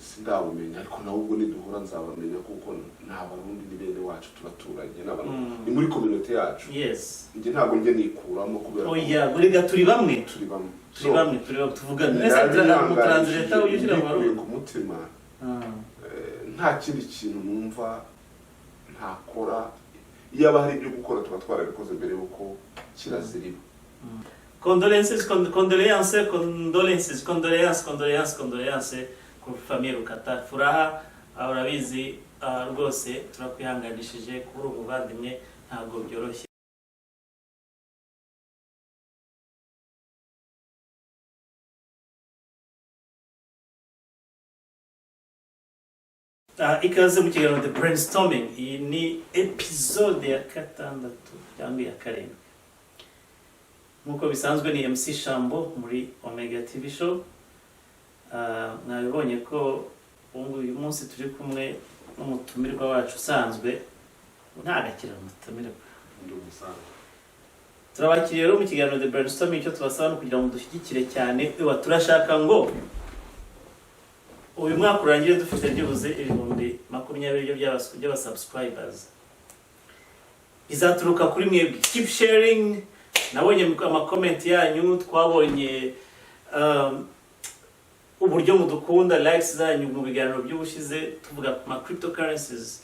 Sindabumenya, ariko nawe ubwo niduhura nzabamenya, kuko ni Abarundi, ni bene wacu, turaturanye, ni abantu, ni muri communauté yacu. Njye ntabwo njye nikuramo kubera ko Oya, burega turi bamwe. Turi bamwe. Turi bamwe, turi bamwe, tuvugana mwese. Mutranslate ujye ushyira mu mbikuye Barundi. ku mutima. Nta kindi kintu numva ntakora. Iyo aba hari ibyo gukora, tuba twarabikoze mbere y'uko kirazira iba. Condolences, condoléances, condolences, condoléances, condoléances, condoléances ku famille Rukata. Furaha, urabizi, rwose turakwihanganishije. Kubura umuvandimwe ntabwo byoroshye. Ikaze mu kiganiro The Brainstorming. Iyi ni episode ya gatandatu cyangwa iya karindwi. Nk'uko bisanzwe ni MC Shambo muri Omega TV Show. Mwabibonye ko ubu uyu munsi turi kumwe n'umutumirwa wacu usanzwe, ntagakira umutumirwa. Ndi umusanzu. Turabakiriye rero mu kiganiro The Brainstorming. Icyo tubasaba ni ukugira ngo dushyigikire cyane. Ewa, turashaka ngo uyu mwaka urangire dufite byibuze 20,000 by'aba subscribers. Bizaturuka kuri mwebwe. Keep sharing. Nabonye ama comment yanyu, twabonye uburyo mudukunda, likes zanyu mu biganiro by'ubushize tuvuga ku ma cryptocurrencies.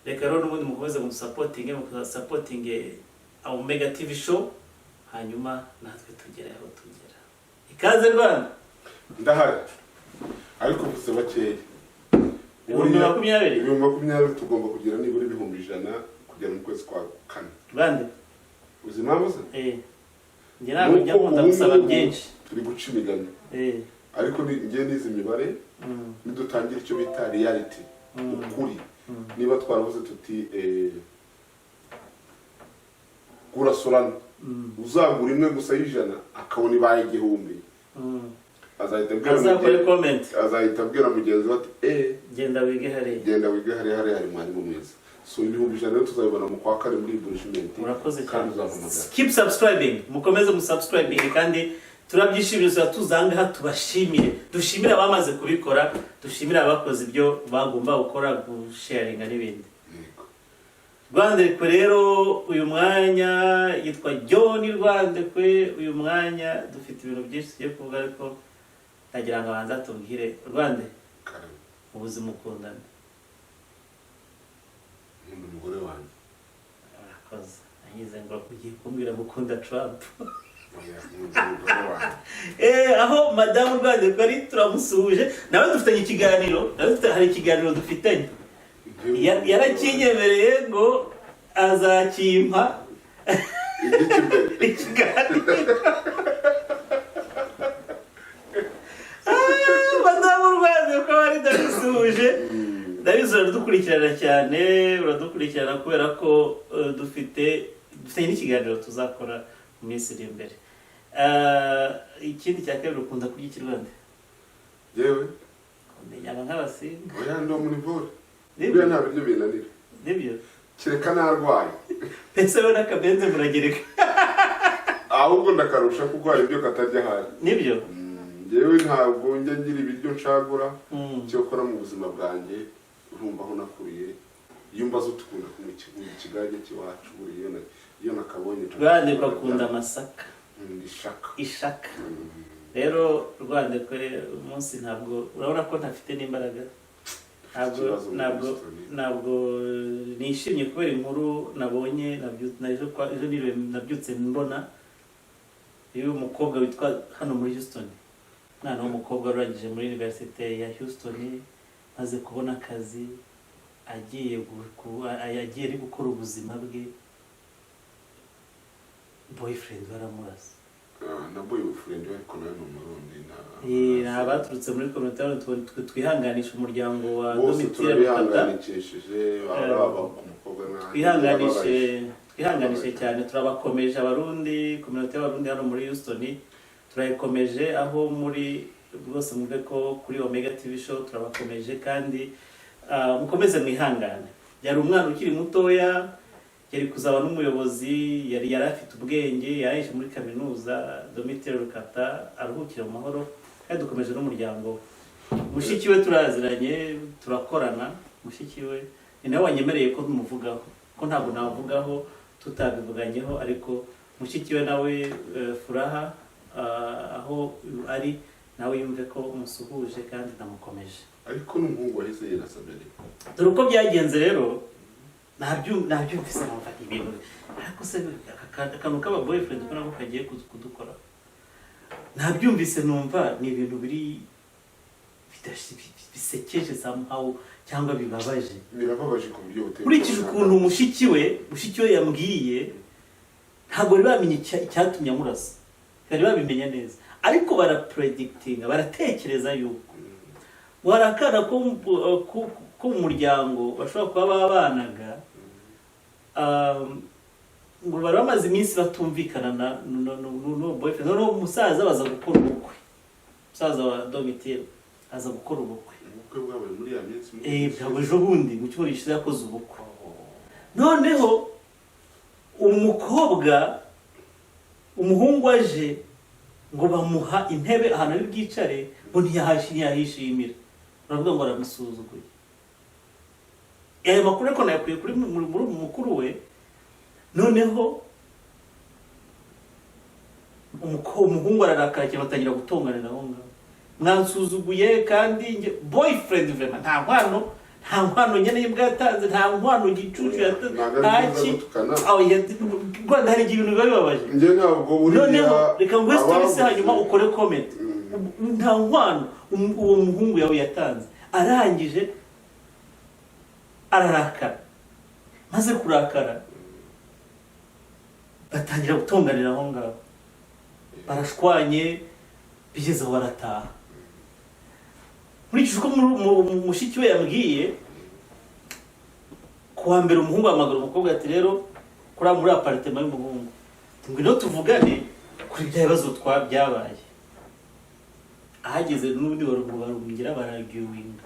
Reka rero n'ubundi mukomeze mudusupportinge, mudusupportinge Omega TV Show, hanyuma natwe tugere aho tugera. Ikaze, Rwanda. Ndahari, ariko mvuze bakeya. 20,000. 20,000. Tugomba kugira nibura 100,000 kugera mu kwezi kwa kane. Rwanda. Uzi impamvu se? Njye ntabwo njya Nuko nkunda ubu gusaba ngubu byinshi. Turi guca imigani, ariko njye n'izi mibare, nidutangira icyo bita reality, ukuri, niba twaravuze tuti gura Solana, uzagura imwe gusa y'ijana akabona ibaye 1000, azahita abwira Azakore comment. Azahita abwira mugenzi we ati Genda wige hariya. Genda wige hariya, hariya hari mwarimu mwiza. So 100,000 rero tuzabibona mu kwa kane muri enrichment. Urakoze Kandi cyane. uzampamagara. Keep subscribing, mukomeze musubscribing, kandi turabyishimiye. Tuba tuzangaha tubashimire, dushimire abamaze kubikora, dushimire abakoze ibyo bagomba gukora, gusharinga n'ibindi. Yego. Rwandekwe rero uyu mwanya yitwa John Rwandekwe. Uyu mwanya dufite ibintu byinshi tugiye kuvuga, ariko ndagira ngo abanze atubwire. Rwande, Karame. ubuzima ukundana? Nkunda umugore wanjye. Urakoze. Nagize ngo ugiye kumbwira ngo ukunda Trump. Oya, nkunda umugore wanjye. Aho madamu Rwandekwe ari turamusuhuje. Nawe dufitanye ikiganiro, nawe hari ikiganiro dufitanye. Yarakinyemereye ngo azakimpa. Igiki mbere? Ikiganiro. Madamu Rwandekwe bari, ndabisuhuje, ndabizi uradukurikirana cyane, uradukurikirana kubera ko dufitanye n'ikiganiro tuzakora mu minsi iri imbere. Ikindi cya kabiri, ukunda kurya iki, Rwanda? Yewe. Ukunda inyama nk'abasinga? Oya, ndi omnivore. Nibyo? Buriya nta biryo binanira. Nibyo? Kereka narwaye. Mbese wowe n'akabenzi muragereka? Ahubwo ndakarusha, kuko hari ibyo katarya ahari. Nibyo? Njyewe ntabwo njya ngira ibiryo nshagura. Cyokora mu buzima bwanjye, urumva aho nakuriye, iyo mbaza utukunda kunywa ikigage cy'iwacu, buriya iyo nakabonye. Rwandekwe akunda amasaka. Nkunda ishaka. Ishaka. Rero Rwandekwe, umunsi ntabwo urabona ko ntafite n'imbaraga, ntabwo Ikibazo muri ntabwo Houston. Ntabwo nishimye kubera inkuru nabonye. Ejo niriwe nabyutse mbona uyu mukobwa witwa hano muri Houston, umwana w'umukobwa urangije muri Université ya Houston, maze kubona akazi, agiye ari gukora ubuzima bwe, boyfriend baramurasa. Ah, na boyfriend we, ariko nawe ni Umurundi na Ni abaturutse muri komite hano, twihanganisha umuryango wa Bose. Domitira Rukata. Turabihanganikishije baba ku mukobwa nanjye. Twihanganishe, twihanganishe cyane. Turabakomeje Abarundi, communauté y'Abarundi hano muri Houston turayikomeje. Aho muri rwose mwumve ko kuri Omega TV Show turabakomeje, kandi mukomeze mwihangane. Yari umwana ukiri mutoya, yari kuzaba n'umuyobozi, yari afite ubwenge, yarangije muri kaminuza. Domitira Rukata aruhukire mu mahoro, kandi dukomeje n'umuryango we. Mushiki we turaziranye, turakorana. Mushiki we ni nawe wanyemereye ko tumuvugaho, ko ntabwo navugaho tutabivuganyeho. Ariko mushiki we nawe, Furaha, aho ari nawe yumve ko musuhuje kandi ndamukomeje. Ariko n'umuhungu wahise yirasa mbere. Dore uko byagenze rero. Nabyumvise numva ibintu, ariko se akantu k'aba boyfriend ko nako kagiye kudukora. Nabyumvise numva ni ibintu biri bisekeje somehow cyangwa bibabaje. Birababaje ku buryo buteye Nkurikije ubwoba. ukuntu mushiki we yambwiye, ntabwo bari bamenya icyatumye amurasa, bari babimenya neza, ariko barapredictinga, baratekereza yuko ngo hari akana ko mu muryango bashobora kuba babanaga, ngo bari bamaze iminsi batumvikana na n'uwo boyfriend. Noneho umusaza baza gukora ubukwe, umusaza wa Domitille aza gukora ubukwe. Ubukwe bwabaye muri ya minsi? Bwaba ejo bundi, mu cyumweru gishize yakoze ubukwe. Noneho umukobwa, umuhungu aje ngo bamuha intebe ahantu ari bwicare, ngo ntiyahishimira, baravuga ngo aramusuzuguye. Ayo makuru ariko nayakuye kuri muri mukuru we. Noneho umuhungu ararakara cyane, batangira gutonganira aho ngaho: "Mwansuzuguye kandi njye boyfriend." Vraiment nta nkwano nyene y'imbwa yatanze, nta nkwano gicucu yatanze. Ntabwo nta ari byiza ki gutukana. Aho Rwanda hari igihe ibintu biba bibabaje. Njye ntabwo buriya Noneho reka nguhe story se, ababuze- hanyuma ukore comment. Nta nkwano uwo muhungu yawe yatanze, arangije ararakara. Maze kurakara batangira gutonganira aho ngaho, barashwanye, bigeze aho barataha. Nkurikije uko mushiki we yambwiye, ku wa mbere umuhungu ahamagara umukobwa ati: "Rero kuri muri appartement y'umuhungu, ngwino tuvugane kuri bya bibazo twa byabaye." Ahageze n'ubundi barongera bararguinga.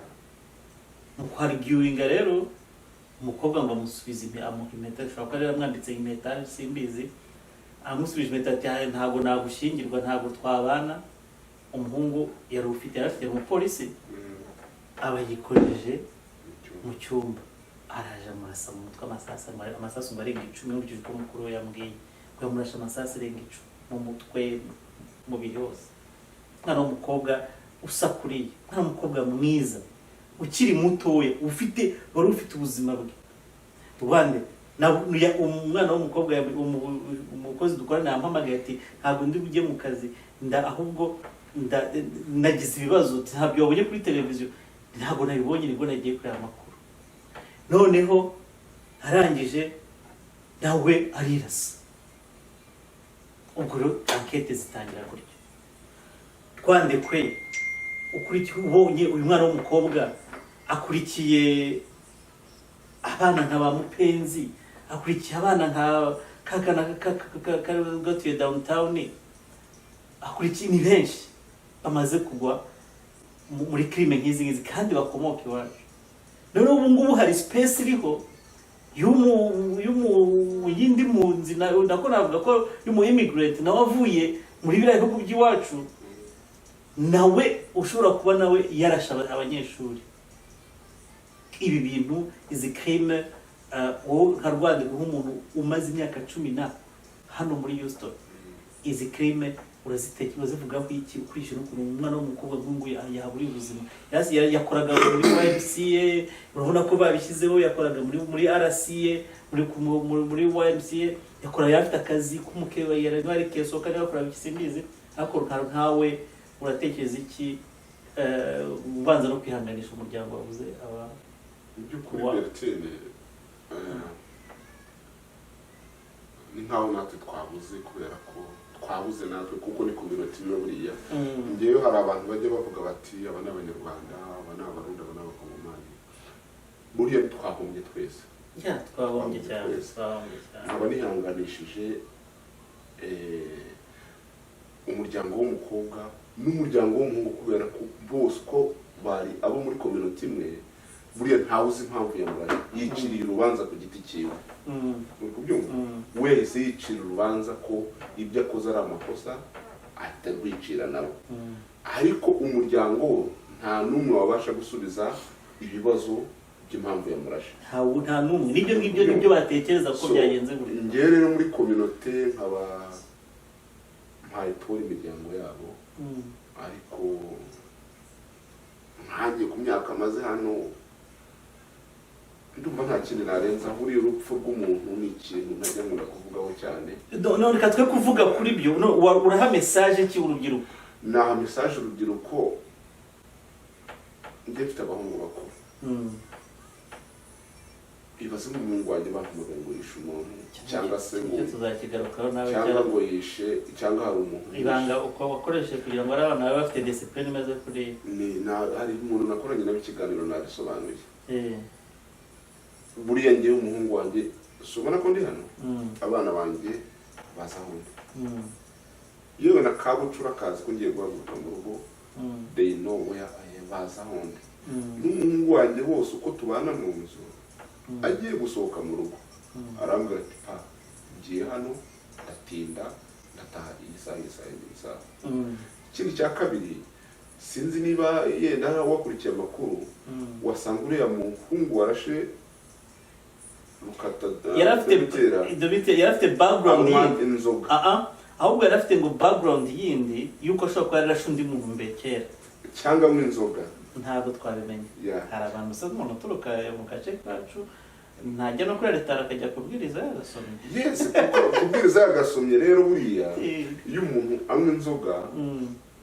Mu kwarguinga rero, umukobwa ngo amusubize amuha impeta, ashobora kuba yari yamwambitse impeta, simbizi. Amusubije impeta ati: "Ah, ntabwo nagushyingirwa, ntabwo twabana." Umuhungu yari afite umupolisi, aba yikojeje mu cyumba, araje amurasa mu mutwe amasasu ngo arenga 10. Nkurikije uko mukuru we yambwiye, ngo yamurashe amasasu arenga 10 mu mutwe, mubiri hose. Umwana w'umukobwa usa kuriya, umwana w'umukobwa mwiza ukiri mutoya, ufite wari ufite ubuzima bwe rwande. Umwana w'umukobwa, umukozi dukorana yampamagaye ati: "Ntabwo ndi bujye mu kazi, nda ahubwo nagize ibibazo." Ati: "Ntabyo wabonye kuri televiziyo?" "Ntabwo nabibonye, nibwo nagiye kureba amakuru." Noneho arangije nawe arirasa. Ubwo rero enquête zitangira gutyo. Twandekwe ukurikiye, ubonye uyu mwana w'umukobwa akurikiye abana nka ba Mupenzi, akurikiye abana nka kakana gatuye downtown, akurikiye, ni benshi bamaze kugwa muri crime nk'izi ngizi kandi bakomoka iwacu. Noneho ubu ngubu hari space iriho y'umu yindi mpunzi, nako navuga ko y'umu immigrant nawe avuye muri biriya bihugu by'iwacu, nawe ushobora kuba nawe yarashe abanyeshuri. Ibi bintu, izi crime, wowe nka Rwanda, nk'umuntu umaze imyaka 10 na hano muri Houston, izi crime urazivugaho iki, ukurikije n'ukuntu umwana w'umukobwa nk'uyu yahaburiye ubuzima? Yakoraga muri YMCA, urabona ko babishyizeho, yakoraga muri RCA, muri YMCA yakoraga, yari afite akazi k'umukeba, yari ari kesoka niba yakoraga iki simbizi. Ariko nkawe uratekereza iki, ubanza no kwihanganisha umuryango wabuze aba? Mu by'ukuri, Bertine, ni nkaho natwe twabuze, kubera ko twabuze natwe, kuko ni community imwe buriya. Ngewe hari abantu bajya bavuga bati: "Aba ni Abanyarwanda, aba ni Abarundi, aba ni Abakongomani." Buriya twahombye twese. Ya, twahombye cyane, twahombye cyane. Nkaba nihanganishije umuryango w'umukobwa n'umuryango w'umuhungu, kubera ko bose uko bari abo muri community imwe, buriya ntawe uzi impamvu yamuraye, yiciriye urubanza ku giti cyiwe. Uri kubyumva? We yahise yicira urubanza ko ibyo akoze ari amakosa, ahita rwicira nawe. Ariko umuryango wo Nta n'umwe wabasha gusubiza ibibazo by'impamvu yamurashe. Nta n'umwe. Nibyo ngibyo, nibyo batekereza ko So, byagenze gutya. Njyewe rero muri communauté nkaba mpaye pole imiryango yabo, ariko nkanjye ku myaka maze hano ndumva nta kindi narenza. Buriya urupfu rw'umuntu ni ikintu ntajya nkunda kuvugaho cyane. No, reka twe kuvuga kuri byo. No, uraha message ki urubyiruko? Naha message urubyiruko, njye mfite abahungu bakuru. Ibaze nk'umuhungu wanjye bampamagaye ngo yishe umuntu, cyangwa se ngo Icyo tuzakigarukaho nawe. Cyangwa Cyangwa ngo yishe, cyangwa hari umuntu yishe. Ibanga uko wakoresheje kugira ngo ari abana babe bafite discipline imeze kuri Ni hari umuntu nakoranye nawe ikiganiro nabisobanuye. Buriya ngewe umuhungu wanjye, si ubona ko ndi hano? Abana banjye baza aho ndi. Yewe na kabucura kazi ko ngiye guhaguruka mu rugo. They know where I am, baza aho ndi. N'umuhungu wanjye bose uko tubana mu nzu, agiye gusohoka mu rugo arambwira ati: "Pa, ngiye hano, ndatinda, ndataha iyi saha, iyi saha, iyi saha." Ikindi cya kabiri, sinzi niba yenda wakurikiye amakuru, wasanga uriya muhungu warashe Rukata Yari afite Dogitera, Dogiteri yari afite background anywa yindi. inzoga. Ah ah, ahubwo yari afite ngo background yindi yuko ashobora kuba yararashe undi muntu mbere kera. Cyangwa anywa inzoga. Ntabwo twabimenya. Hari abantu usa umuntu uturuka mu gace kacu ntajya no kuri leta akajya kubwiriza yagasomye. Yes, kuko kubwiriza yagasomye rero, buriya iyo umuntu anywa inzoga,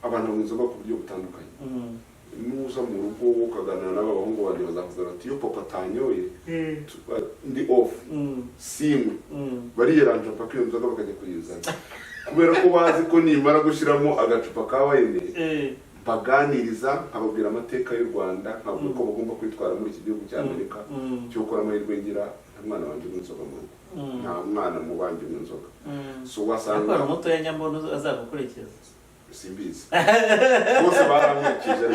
abantu banywa inzoga ku buryo butandukanye. Nuza mu rugo ukaganira n'aba bahungu banjye, bazakubwira bati: "Iyo papa atanyoye ndi off, sinywe." Bariyeranja mpaka iyo nzoga bakajya kuyizana, kubera ko bazi ko nimara gushyiramo agacupa ka wine mbaganiriza, nkababwira amateka y'u Rwanda, nkababwira uko bagomba kwitwara muri iki gihugu cya Amerika. Cyo gukora amahirwe ngira, nta mwana wanjye unywa inzoga mu rugo. Nta mwana mu banjye unywa inzoga. So Ariko wasanga hari umutoya nyambona azagukurikiza. Simbizi, bose barankurikije,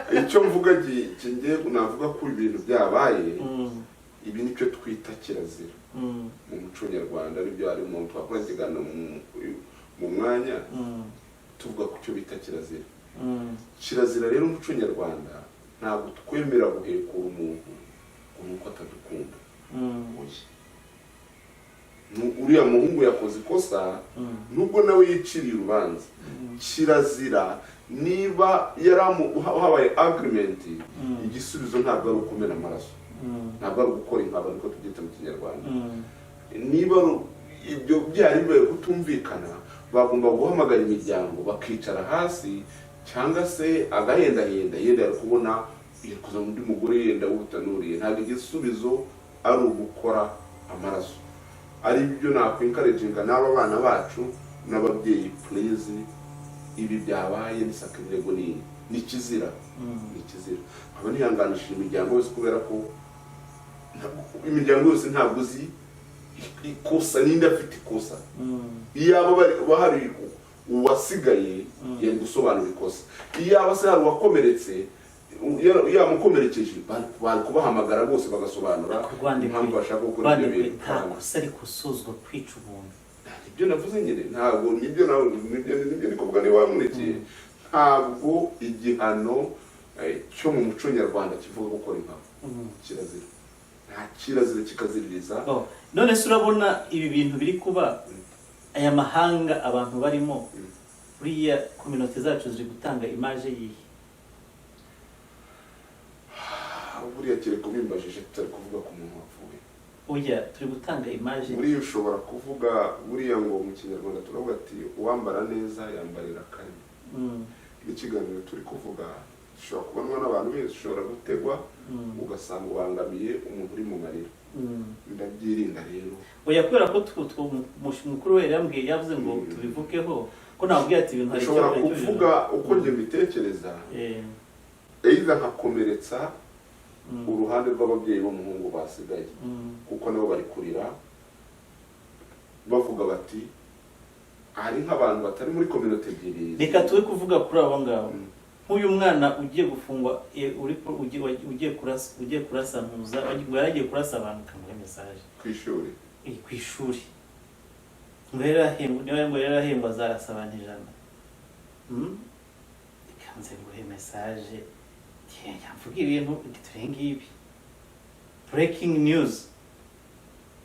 ariko icyo mvuga ngiye navuga ko ibintu byabaye, ibi nicyo twita kirazira mu muco nyarwanda. Aribyo hari umuntu twakora ikiganiro mu mwanya tuvuga ku cyo bita kirazira. Kirazira rero, umuco nyarwanda ntabwo twemera guhekura umuntu ngo ni uko atadukunda. Oya. Uriya muhungu yakoze ikosa, nubwo nawe yiciriye urubanza. Kirazira, niba yaramu habaye agreement, igisubizo ntabwo ari ukumena amaraso, ntabwo ari ugukora inkaba, niko tubyita mu Kinyarwanda. Niba ibyo byari bibaye kutumvikana, bagomba guhamagara imiryango bakicara hasi, cyangwa se agahendahenda, yenda yari kubona kuzana undi mugore yenda w'ubutanuriye. Ntabwo igisubizo ari ugukora amaraso. Ari byo nakwencouraginga n'aba bana bacu n'ababyeyi: please, ibi byabaye ni sacrilège, ni kizira, ni kizira. Nkaba nihanganishije imiryango yose, kubera ko imiryango yose ntabwo uzi ikosa ninde afite ikosa. Iyaba bahari uwasigaye yari gusobanura ikosa. Iyaba se hari uwakomeretse, yamukomerekeje, bari kubahamagara bose bagasobanura impamvu bashaka gukora ibyo Rwandikwe bintu. nta kosa rikosozwa kwica umuntu. Ibyo navuze nyine, ntabwo nibyo nawe, nibyo ndi kuvuga. Niba wamurikiye, ntabwo igihano cyo mu muco nyarwanda kivuga gukora inkaba. Kirazira, nta kirazira kikaziririza. Oh, none se urabona ibi bintu biri kuba, aya mahanga abantu barimo, buriya communauté zacu ziri gutanga image yihe? Buriya kereka ubimbajije tutari kuvuga ku muntu wapfuye. Oya, turi gutanga image. Buriya ushobora kuvuga, buriya ngo mu Kinyarwanda turavuga ati: "Uwambara neza yambarira kane." N'ikiganiro turi kuvuga gishobora kubonwa n'abantu benshi, ushobora gutegwa ugasanga ubangamiye umuntu uri mu marira. Ndabyirinda rero. Oya, kubera ko mukuru we yambwiye, yavuze ngo tubivugeho, ko nabwiye ati ibintu hari Ushobora icyo kuvuga uko njye mbitekereza, either nkakomeretsa uruhande rw'ababyeyi b'umuhungu basigaye, kuko nabo bari kurira bavuga bati hari nk'abantu batari muri communauté ebyiri. Reka tube kuvuga kuri abo ngabo. Nk'uyu mwana ugiye gufungwa, uri ugiye kurasa ntuza, ngo yari agiye kurasa abantu, kamuha message. Ku ishuri. Ku ishuri, ngo yari arahembwa, niba ngo yari arahembwa azarasa abantu 100. Reka nze nguhe message. Mvuga ibintu turi ngibi. Breaking news: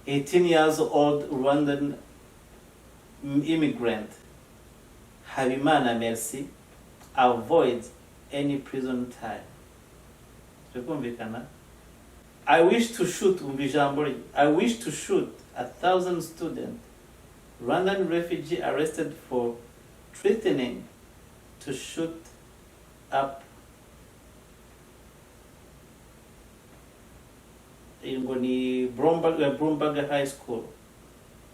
18 years old Rwandan immigrant Habimana Merci avoids any prison time. Turi kumvikana? "I wish to shoot," umva ijambo rye, "I wish to shoot 1,000 students." Rwandan refugee arrested for threatening to shoot up, ngo ni Bromberg High School.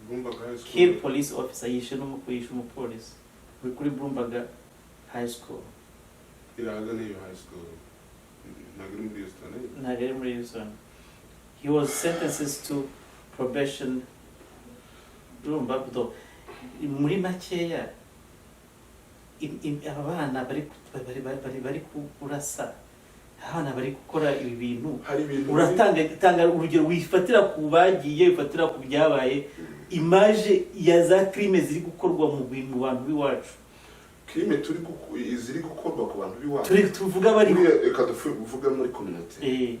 Bloomberg High School. Kill police officer. Yishe umupolisi uri kuri Bloomberg High School. Irahaga n'iyo high school ntabwo iri muri Houston, eh? Ntabwo ari muri Houston. He was sentenced to probation. Urumva do muri makeya, aba bana bari kurasa abana, bari gukora ibi bintu. Hari ibintu Uratanga, tanga urugero, wifatira ku bagiye, wifatira ku byabaye, image ya za crime ziri gukorwa mu bintu, mu bantu b'iwacu. Crime ziri gukorwa ku bantu b'iwacu. Turi tuvuga bari Buriya reka tuvuge muri community.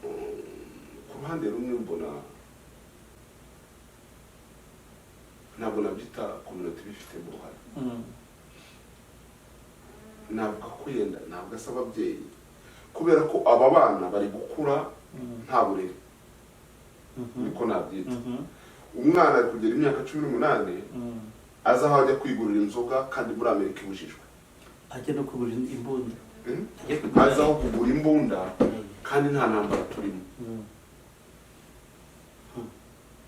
Ku ruhande rumwe mbona, ntabwo nabyita community bifitemo uruhare. Navuga ko yenda ntabwo asa ababyeyi, kubera ko aba bana bari gukura nta burere. Niko nabyita. Umwana ari kugera imyaka 18, azi aho ajya kwigurira inzoga, kandi muri Amerika ibujijwe. Ajya no kugura imbunda. Ajya Azi aho kugura imbunda, kandi nta ntambara turimo.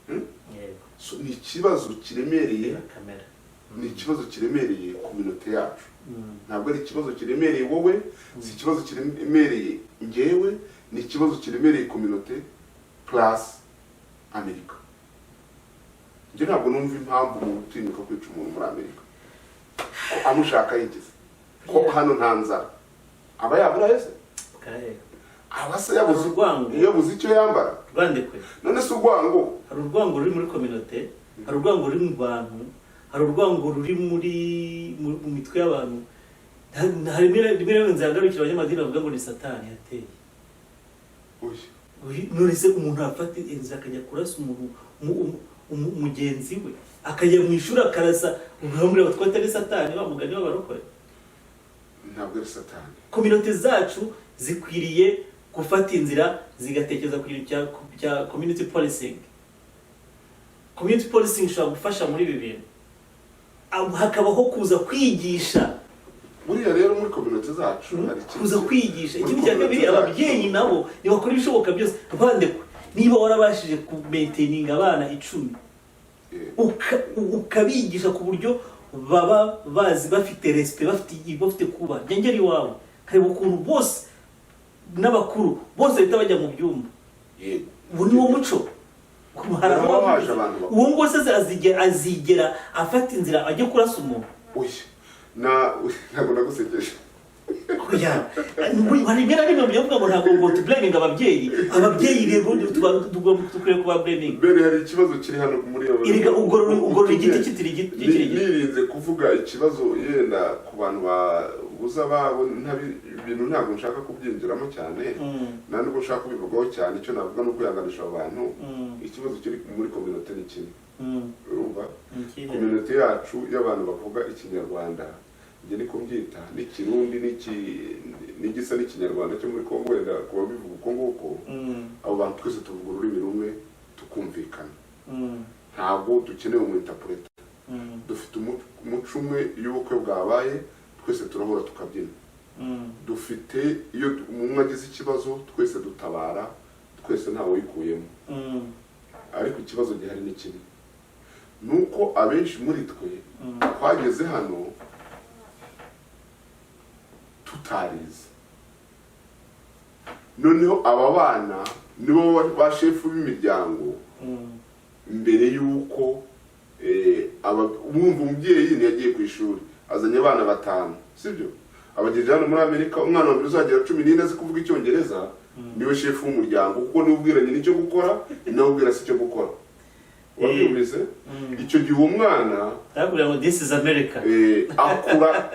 Yego. So, ni ikibazo kiremereye. Kamera. Ni ikibazo kiremereye communauté yacu. Ntabwo ari ikibazo kiremereye wowe, si ikibazo kiremereye njyewe, ni ikibazo kiremereye communauté plus Amerika. Njye ntabwo numva impamvu umuntu utinyuka kwica umuntu muri Amerika, ko amushaka yigeze ko hano nta nzara aba yabura ese? Kahe. Aba se yabuze Hari urwango. Yabuze icyo yambara? Rwandekwe. None se urwango? Hari urwango ruri muri communauté, hari urwango ruri mu bantu, hari urwango ruri muri mu mitwe y'abantu. Hari rimwe na rimwe nzagarukira abanyamadini bavuga ngo ni Satani yateye. Oya. None se umuntu afata inzira akajya kurasa umuntu mugenzi we, akajya mu ishuri akarasa, uramureba ko atari Satani wa mugani w'abarokore? Ntabwo ari Satani. Communauté zacu zikwiriye gufata inzira, zigatekereza ku kintu cya community policing. Community policing ishobora gufasha muri ibi bintu. Hakabaho kuza kwigisha. Buriya rero muri communauté zacu hari ikintu Kuza kwigisha. Muri Ikindi cya kabiri, communauté zacu- ababyeyi nabo ntibakora ibishoboka byose. Rwandekwe, niba warabashije kumaintaininga abana 10, ukabigisha ku buryo baba bazi, bafite respect, bafite kuba ngengeri iwawe, kareba ukuntu bose n'abakuru bose bahita bajya mu byumba. Ubu ni wo muco. Hari Haba aho haje abantu bakuru. Uwo nguwo se azigera afata inzira ajya kurasa umuntu? Oya, na ntabwo nagusekeje. Oya, hari rimwe na rimwe muvuga ngo ntabwo ngo tublaminga ababyeyi. Ababyeyi rero dukwiye kuba blaming. Mbere hari ikibazo kiri hano muri Erega ugorora igiti kitiri igiti, kikiri igiti. Nirinze kuvuga ikibazo yenda ku bantu babuze ababo, ibintu ntabwo nshaka kubyinjiramo cyane, nta nubwo nshaka kubivugaho cyane. Icyo navuga ni ukwihanganisha abo bantu. Ikibazo kiri muri communauté ni kimwe. Urumva? Ikihe? Communauté yacu y'abantu bavuga Ikinyarwanda, njye niko mbyita, n'Ikirundi n'igisa n'Ikinyarwanda cyo muri Kongo, wenda kuba bivuga uko nguko. Abo bantu twese tuvuga ururimi rumwe, tukumvikana. Ntabwo dukeneye umu interpreter. Dufite umuco umwe. Iyo ubukwe bwabaye, twese turahura tukabyina. Dufite, iyo umwe agize ikibazo, twese dutabara twese, ntawe wikuyemo. Ariko ikibazo gihari ni kimwe, ni uko abenshi muri twe twageze hano tutarize. Noneho aba bana nibo ba shefu b'imiryango. Mbere y'uko wumva umubyeyi ntiyagiye ku ishuri, azanye abana batanu, sibyo, abagejeje hano muri Amerika. Umwana wa mbere uzagera 14 azi kuvuga Icyongereza niwe shefu w'umuryango, kuko niwe ubwira nyina icyo gukora, ni nawe ubwira se icyo gukora. Wabyumvise? Icyo gihe uwo mwana Ndakubwira ngo this is America. Akura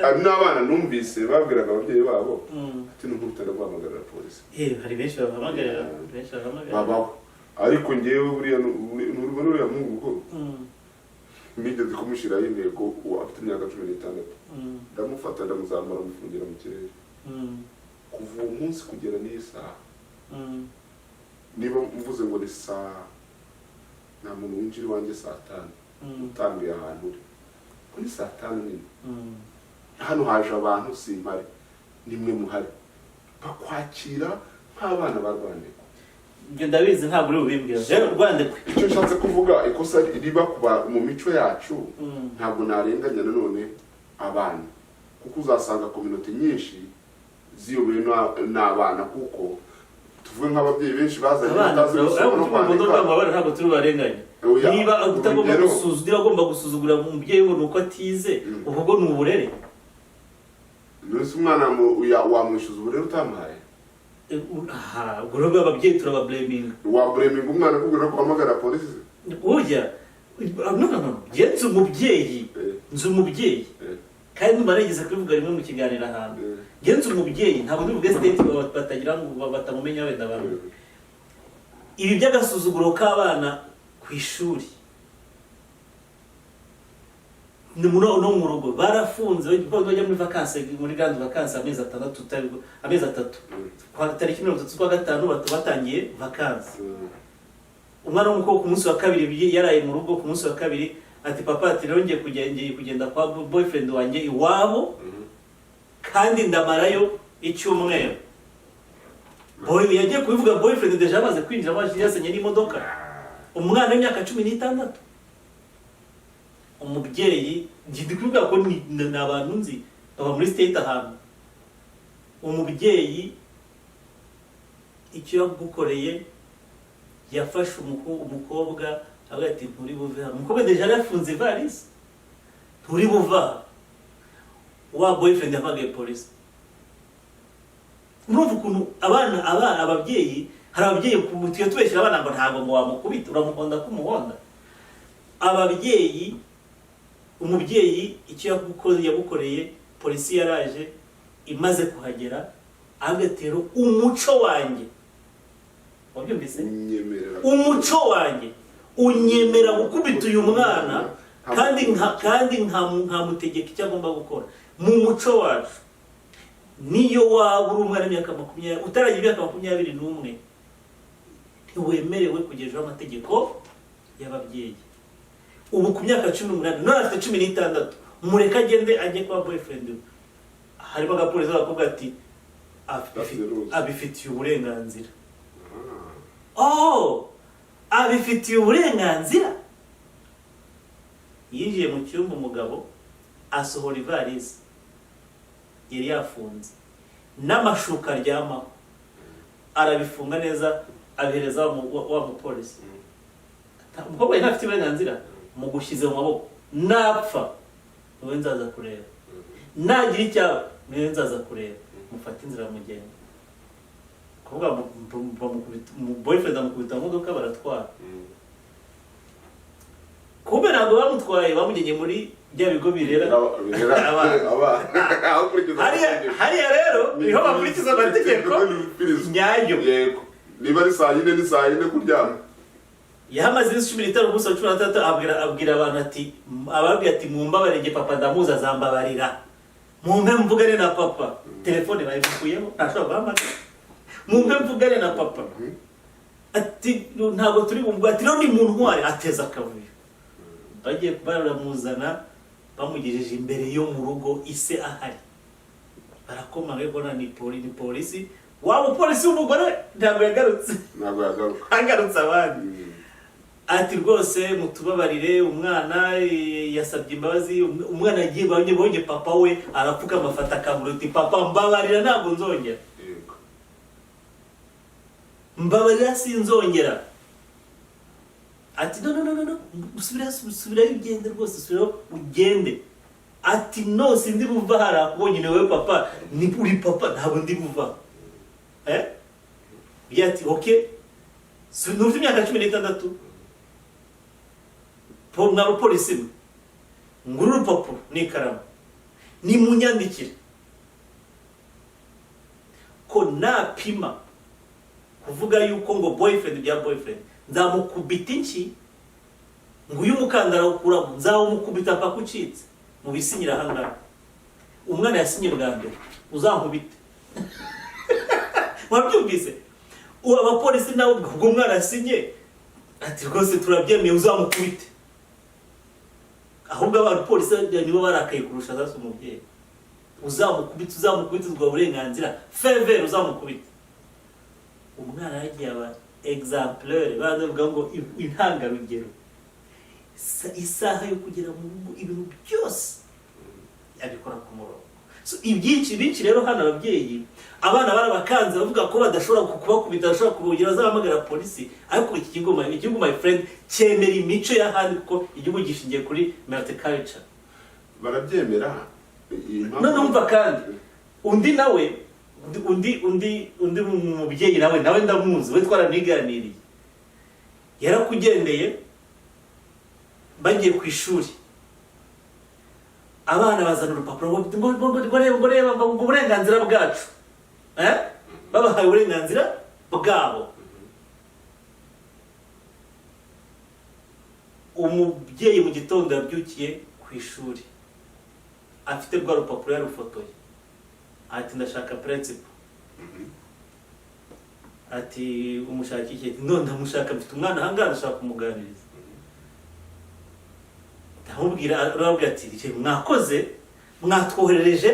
hari n'abana numvise babwiraga ababyeyi babo ati: "Nunkubita ndaguhamagarira polisi." Hari benshi babahamagarira, benshi babahamagarira. Babaho, ariko ngewe buriya ntubona uriya muhungu mukuru, nigeze kumushyiraho intego uwo afite imyaka 16. Ndamufata, ndamuzamura, mufungira mu kirere. Kuva uwo munsi kugera n'iyi saha, niba mvuze ngo ni saa, nta muntu winjira iwanjye saa 5 utambwiye ahantu uri, ko ni saa 5 nini. Hano haje abantu simpari, nimwe muhari, bakwakira nk'abana ba Rwandiko. Ibyo ndabizi, ntabwo uri bubimbwira rero Rwandekwe. Icyo nshatse kuvuga, ikosa riba kuba mu mico yacu, ntabwo narenganya nanone abana, kuko uzasanga communauté nyinshi ziyobowe n'abana, kuko tuvuge nk'ababyeyi benshi bazanye Abana batazi gusoma no kwandika. Abana ntabwo turi barenganya. Oya, Niba utagomba urugero. niba agomba gusuzugura umubyeyi ngo ni uko atize, ubwo ni uburere. Nonese umwana wamwishyuza uburere utamuhaye? Aha, ubwo rero ababyeyi turabablaminga. Wablaminga umwana akubwira ko uhamagara polisi? Burya no, no, no, njye nzi umubyeyi, nzi umubyeyi, kandi numva narigeze kubivuga rimwe mu kiganiro ahantu. Njye nzi umubyeyi, ntabwo ndibuvuge state batagira ngo batamumenya wenda bamwe. Ibi by'agasuzuguro k'abana ku ishuri ni muri no mu rugo barafunze, bajya muri vacances, muri grande vacances, amezi 6, amezi 3. Kwa tariki 30 z'ukwa gatanu batangiye vacances. Umwana w'umukobwa ku munsi wa kabiri yaraye mu rugo. Ku munsi wa kabiri ati: "Papa," ati, "rero ngiye kugenda, ngiye kugenda kwa boyfriend wanjye iwabo, kandi ndamarayo icyumweru." Boy yagiye kubivuga, boyfriend déjà amaze kwinjira, yasenye n'imodoka. Umwana w'imyaka 16. Umubyeyi, njye ndi kuvuga ko ni abantu nzi baba muri state ahantu. Umubyeyi icyo yagukoreye, yafashe umukobwa avuga ati: "Nturi buve hano." Umukobwa déjà yari yafunze ivarisi: "Nturi buve aha." Wa boyfriend yahamagaye polisi. Murumva ukuntu abana, ababyeyi, hari ababyeyi tujya tubeshyira abana ngo ntabwo ngo wamukubita, uramuhonda kumuhonda. Ababyeyi, umubyeyi icyo yagukoreye, polisi yaraje, imaze kuhagera agatera: "Umuco wanjye," wabyumvise? Nyemerera. "Umuco wanjye unyemera gukubita uyu mwana, kandi nkamutegeka icyo agomba gukora. Mu muco wacu, niyo waba uri umwana w'imyaka 20, utaragira imyaka 21, ntiwemerewe kugejeho amategeko y'ababyeyi. Ubu ku myaka 18, none afite 16, mureke agende ajye kwa boyfriend we." Harimo agapolisi bakobwa ati: That's the rules. "Abifitiye uburenganzira." Oh, abifitiye uburenganzira. Yinjiye mu cyumba, umugabo asohora ivarisi yari yafunze n'amashuka aryamaho, arabifunga neza, abihereza wa mupolisi. Umukobwa yari ntafite uburenganzira, mugushyize mu maboko, napfa niwe nzaza kureba, nagira icyaba niwe nzaza kureba, mufate inzira mugenda. Kuvuga bamukubita, boyfriend amukubita mu modoka, baratwara. Kumbe ntabwo bamutwaye, bamujyanye muri bya bigo birera abana. Hariya rero niho bakurikiza amategeko nyayo. Yego, niba ari saa 4, ni saa 4 kuryama. Yahamaze iminsi 15. Umunsi wa 16 abwira abantu ati, ababwira ati: "Mumbabarire, njye papa ndamuzi, azambabarira, mumpe mvugane na papa." Telefone bayimukuyemo, ntashobora guhamagara. "Mumpe mvugane na papa." Ati: "Ntabwo turi bumve." Ati: "Rero ni mu ntwari." Ateza akavuyo, bagiye baramuzana, bamugejeje imbere yo mu rugo, ise ahari, barakomanga, ariko ni polisi. Wa mupolisi w'umugore ntabwo yagarutse. Ntabwo yagaruka. Agarutse abandi. Ati: "Rwose mutubabarire, umwana yasabye imbabazi." Umwana yagiye, babonye papa we, arapfukama, afata akaguru, ati: "Papa, mbabarira, ntabwo nzongera." "Mbabarira, sinzongera." Ati: "No, no, no, no, no, subirayo, subirayo ugende rwose, subirayo ugende." Ati: "No, sindi buva hariya, kubonye ni wowe papa, ni uri papa, ntabwo ndi buva." Ati: "Okay, ntufite imyaka 16." Mwa bapolisi mwe, nguru urupapuro n'ikaramu, nimunyandikire ko napima kuvuga yuko ngo boyfriend bya boyfriend, nzamukubita inshyi, ngo uyu mukandara ukuramo nzawumukubita mpaka ucitse. Mubisinyira ahangaha. Umwana yasinye bwa mbere, uzankubite. Wabyumvise? Ubu abapolisi nabo ubwo umwana asinye, ati rwose turabyemeye, uzamukubite. Ahubwo abapolisi nibo barakaye kurusha sasa umubyeyi. Uzamukubite, uzamukubite, ubwo burenganzira fevere, uzamukubite. Umwana yagiye aba exemplaire, baravuga ngo intangarugero. Isaha yo kugera mu rugo, ibintu byose abikora ku murongo. So, ibyinshi byinshi rero hano ababyeyi, abana barabakanze, bavuga ko badashobora kubakubita, badashobora kubugira, bazahamagara polisi. Ariko iki gihugu, igihugu, my friend, cyemera imico y'ahandi, kuko igihugu gishingiye kuri multiculture. Barabyemera. Iyi mpamvu- None umva kandi undi nawe, undi mubyeyi nawe ndamuzi, we twaraniganiriye, yarakugendeye bagiye ku ishuri, abana bazana urupapuro ngo reba, ngo reba, ngo uburenganzira bwacu, eh? Babahaye uburenganzira bwabo. Umubyeyi mu gitondo yabyukiye ku ishuri afite rwa rupapuro yarufotoye, ati ndashaka principal. Ati umushaka iki? Ati none ndamushaka, mfite umwana ahangaha, ndashaka kumuganiriza. Ndamubwira, arababwira ati "Icyo mwakoze, mwatwoherereje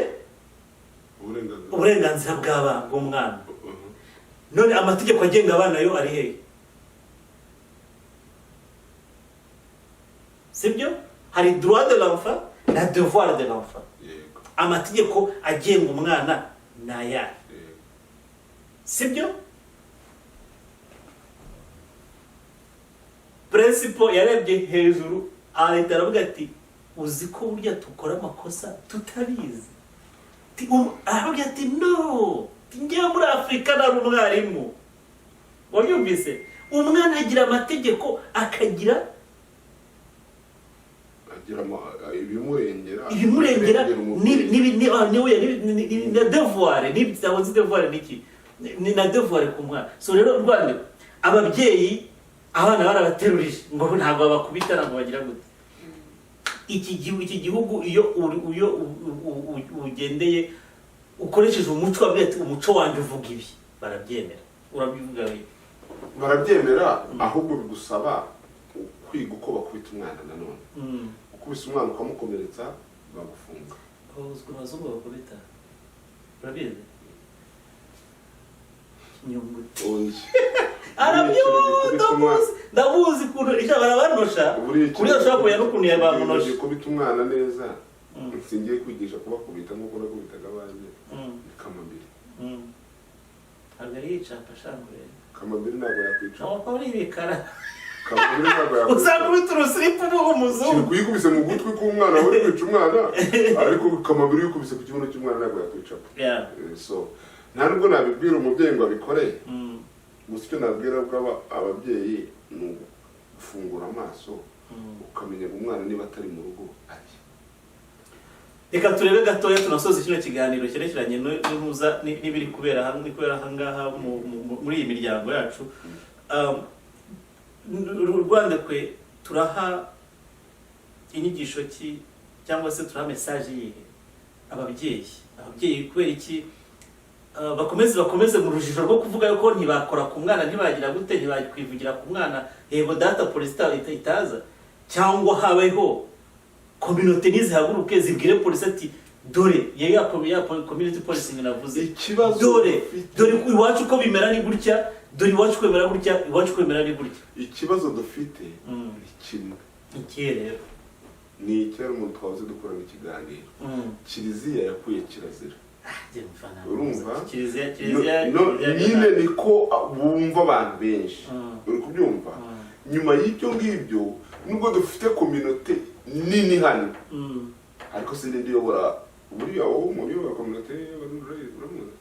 uburenganzira uburenganzira bw'abana, bw'umwana. None amategeko agenga abana yo ari hehe? Sibyo? Hari droit de l'enfant na devoir de l'enfant. Amategeko agenga umwana ni ayahe? Sibyo? Principal yarebye hejuru, ahita aravuga ati uzi ko burya dukora amakosa tutabizi. Aravuga ati no, njyewe muri Afurika nari umwarimu. Wabyumvise? Umwana agira amategeko, akagira agira ibimurengera, ibimurengera ibirengera umubyeyi. Na devoir, ntabwo nzi devoir ni iki, ni na devoir ku mwana. So rero Rwanda, ababyeyi abana barabaterurije ngo ntabwo babakubita, ntabwo bagira gute. Iki gihugu iyo uri, iyo ugendeye ukoresheje umuco, wabwiye ati umuco wanjye uvuga ibi, barabyemera. Urabivuga we? Barabyemera, ahubwo bigusaba kwiga uko bakubita umwana nanone. Ukubise umwana ukamukomeretsa, bagufunga. Uzi ukuntu abazungu bakubita? Urabizi? Inyuguti. Oya. Arabyumva, ndamuzi, ndamuzi ukuntu icyo barabanosha, Buriya ku buryo ashobora kumenya n'ukuntu yabamunosha. Gukubita umwana neza, singiye kwigisha kubakubita nk'uko nakubitaga abanjye. Ni kamambiri. Ntabwo ari yicapa shangure. Kamambiri ntabwo yakwica. Ntabwo ari ibikara. Kamambiri ntabwo yakwica. Uzakubita urusiripu uba umuzungu. Kiri kuyikubise mu gutwi k'umwana, uri kwica umwana, ariko kamambiri uyikubise ku kibuno cy'umwana ntabwo yakwica. So nta nubwo nabibwira umubyeyi ngo abikore. Gusa icyo nabwira ababyeyi ni ugufungura amaso, ukamenya ngo umwana niba atari mu rugo ari. Reka turebe gatoya tunasoza kino kiganiro cyerekeranye n'impuza n'ibiri kubera aha, kubera aha ngaha muri iyi miryango yacu. Rwanda kwe turaha inyigisho ki, cyangwa se turaha message yihe ababyeyi? Ababyeyi kubera iki bakomeze mu rujijo rwo kuvuga yuko ntibakora ku mwana, ntibagira gute, ntibakwivugira ku mwana, yego data polisi itaza, cyangwa habeho communauté nizihaguruke zibwire polisi ati dore ya community policing navuze. Ikibazo dore dufite- dore iwacu uko bimera ni gutya, dore iwacu uko bimera gutya, iwacu uko bimera ni gutya. Ikibazo dufite ni kimwe. Ikihe rero? Ni icyari umuntu twahoze dukorana ikiganiro. Kiliziya yakuye kirazira. Njye mfana. Urumva? Kiliziya, kiliziya, No, kiliziya nyine niko bumva abantu benshi. Uri kubyumva? Nyuma y'ibyo ngibyo, nubwo dufite communauté nini hano, ariko sindi ndiyobora, buriya wowe umuntu uyobora communauté y'Abarundi uramuzi?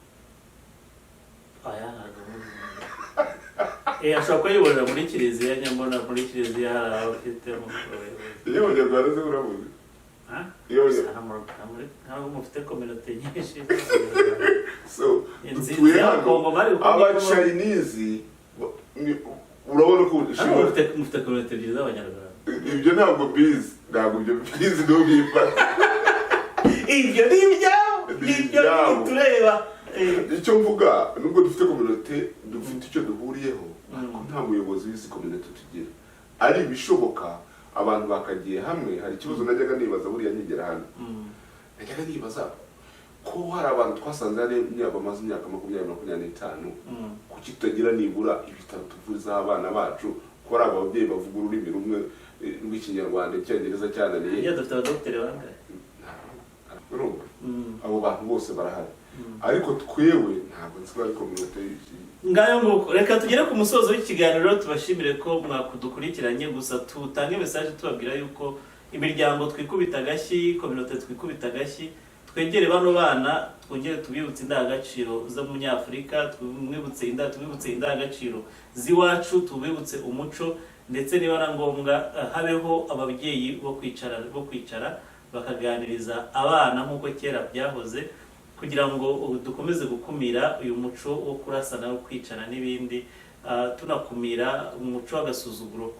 Oya, ntabwo muzi. Ashobora kuba ayoborera muri kiliziya, nyambona muri kiliziya hari abafitemo abayobozi. Iyo Abanyarwanda se uramuzi? Ha? Iyo Ntabwo mufite communauté nyinshi. So Inzu dutuye hano. y'Abakongo bari Abachinese urabona ko Hano mufite communauté ebyiri z'Abanyarwanda. Ibyo ntabwo bizi, ntabwo ibyo bizi, ntubifata. Ibyo ni ibyabo. Ni Ibyo ibyabo. tureba. Icyo mvuga, nubwo dufite communauté, dufite icyo duhuriyeho, ariko nta muyobozi w'izi communauté tugira. Ari ibishoboka abantu bakagiye hamwe. Hari ikibazo najyaga nibaza buriya nkigera hano. Najyaga nibaza ko hari abantu twasanze hari bamaze imyaka 20, 25, kuki tutagira nibura ibitaro tuvurizaho abana bacu, ko ari ababyeyi bavuga ururimi rumwe, rw'Ikinyarwanda, Icyongereza cyananiye? Iyo dufite abadogiteri bangahe? Urumva, abo bantu bose barahari, ariko twewe ntabwo nzi ko ari communauté. Ngayo nguko, reka tugere ku musozo w'ikiganiro. Tubashimire ko mwakudukurikiranye. Gusa tutange message tubabwira yuko imiryango twikubita agashyi, communauté twikubita agashyi, twegere bano bana, twongere tubibutse indangagaciro z'Umunyafurika, tumwibutse indangagaciro z'iwacu, tubibutse umuco, ndetse niba na ngombwa habeho ababyeyi bo kwicara bakaganiriza abana nk'uko kera byahoze, kugira ngo ubu dukomeze gukumira uyu muco wo kurasana, wo kwicana n'ibindi. Tunakumira umuco w'agasuzuguro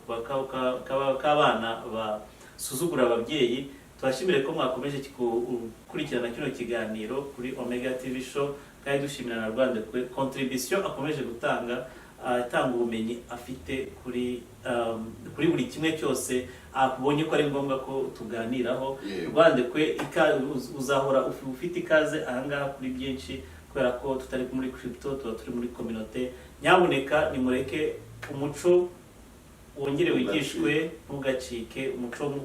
k'abana basuzugura ababyeyi. Tubashimire ko mwakomeje gukurikirana kino kiganiro kuri Omega TV Show, kandi dushimira na Rwanda kuri contribution akomeje gutanga, atanga ubumenyi afite kuri buri kimwe cyose abonye ko ari ngombwa ko tuganiraho. Rwandekwe, uzahora ufite ikaze ahangaha kuri byinshi, kubera ko tutari muri crypto, tuba turi muri communauté. Nyabuneka nimureke umuco wongere wigishwe, ntugacike.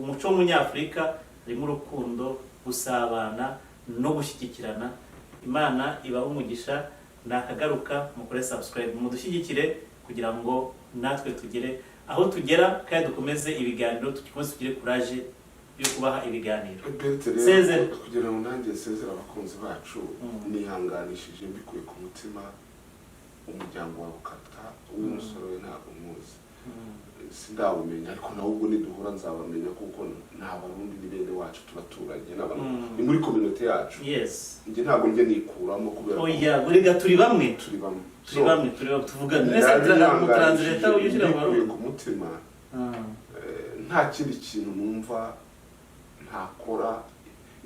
Umuco w'Umunyafurika harimo urukundo, gusabana no gushyigikirana. Imana ibahe umugisha. Nakagaruka, mukore subscribe, mudushyigikire kugira ngo natwe tugere aho tugera, kandi dukomeze ibiganiro, dukomeze tugire courage yo kubaha ibiganiro. Berthe rero, Sezere. kugira ngo nanjye nsezere abakunzi bacu, nihanganishije mbikuye ku mutima umuryango wa Bukata. Uw'umusore we ntabwo muzi, sindawumenya, ariko nawe ubwo niduhura nzabamenya, kuko ni Abarundi, ni bene wacu, turaturanye, ni abantu ni muri communauté yacu. Njye ntabwo njya nikuramo kubera ko Oya, buriga turi bamwe. Turi bamwe. Turi bamwe, turi bamwe, tuvugana nese mutranslator ujya ushyira mu mbikuye Barundi. ku mutima. Nta kindi kintu numva ntakora.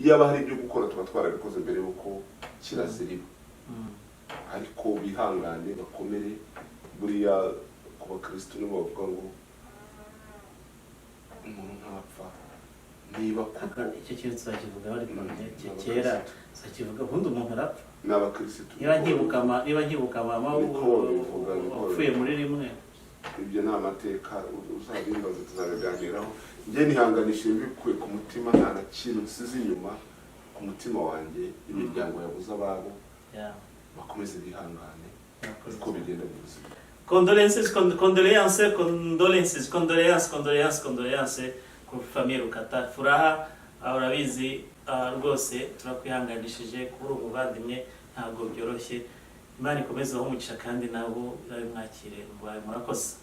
Iyo hari ibyo gukora tuba twarabikoze mbere y'uko kirazira iba. Ariko bihangane, bakomere. Buriya ku bakirisitu nibo bavuga ngo umuntu ntapfa niba koko. Icyo kintu tuzakivugaho, ariko kera tuzakivuga. Ubundi umuntu arapfa. Ni abakirisitu. Niba nkibuka mama Niko babivuga, niko wapfuye muri rimwe. Ibyo ni amateka, uzabimbaza tuzabiganiraho. Njye nihanganishije mbikuye ku mutima, nta na kintu nsize inyuma ku mutima wanjye, imiryango yabuze ababo. Bakomeze bihangane. Murakoze. Uko bigenda mu buzima. Condolences, condoléances, condolences, condoléances, condoléances, condoléances ku famille Rukata. Furaha, urabizi, rwose turakwihanganishije. Kubura umuvandimwe ntabwo byoroshye. Imana ikomeze ibahe umugisha, kandi nabo mwakire mubaye. Murakoze.